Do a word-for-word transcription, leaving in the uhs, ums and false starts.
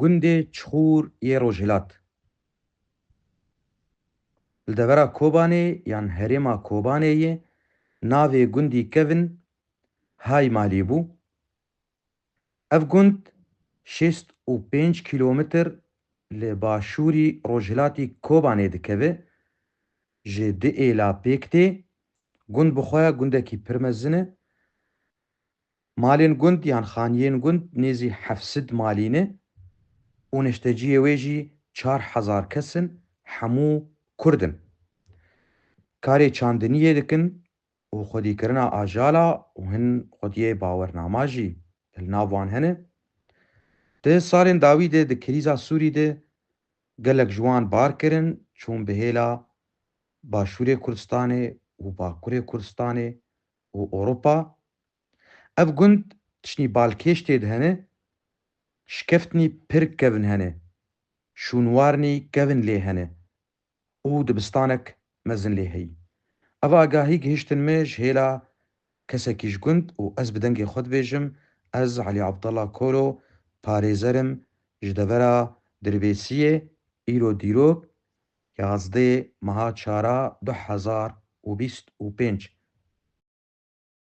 Gundê Çixûr yê Rojhilat. Li devera Kobanê yan herêma Kobanê yê navê gundî kevin Hay Malî bû. Ev gund şêst û pênc kîlometr li başûrî rojhilatî Kobanê dikeve. Ji du êla pêk tê. Gund bi xwe gundekî pir mezin e. Malên gund yan xaniyên gund nêzî heft sed malî ne û neşteciyê wê jî çar hezar kes in, hemû Kurd in. Karê çandiniyê dikin û xwedîkirina ajala û hin xwediyê bawernama jî li nav wan hene. Di salên dawî de di krîza Sûrî de gelek ji wan bar kirin, çûn bi hêla Başûrê Kurdistanê û Bakurê Kurdistanê û Ewropa. Ev gund tiştî balkêş tê de hene, şikeftinî pir kevin hene, şûnwarnî kevin lê hene û dibistanek mezin lê heyî. Ev agahî gihiştin me ji hêla kesekî ji gund û ez bi dengê xwe dibêjim, ez Elî Abdullah Kolo, parêzer im ji devera Dirbêsiyê, îro dîrok, yazdeh meha çara du hezar û bîst û pênc.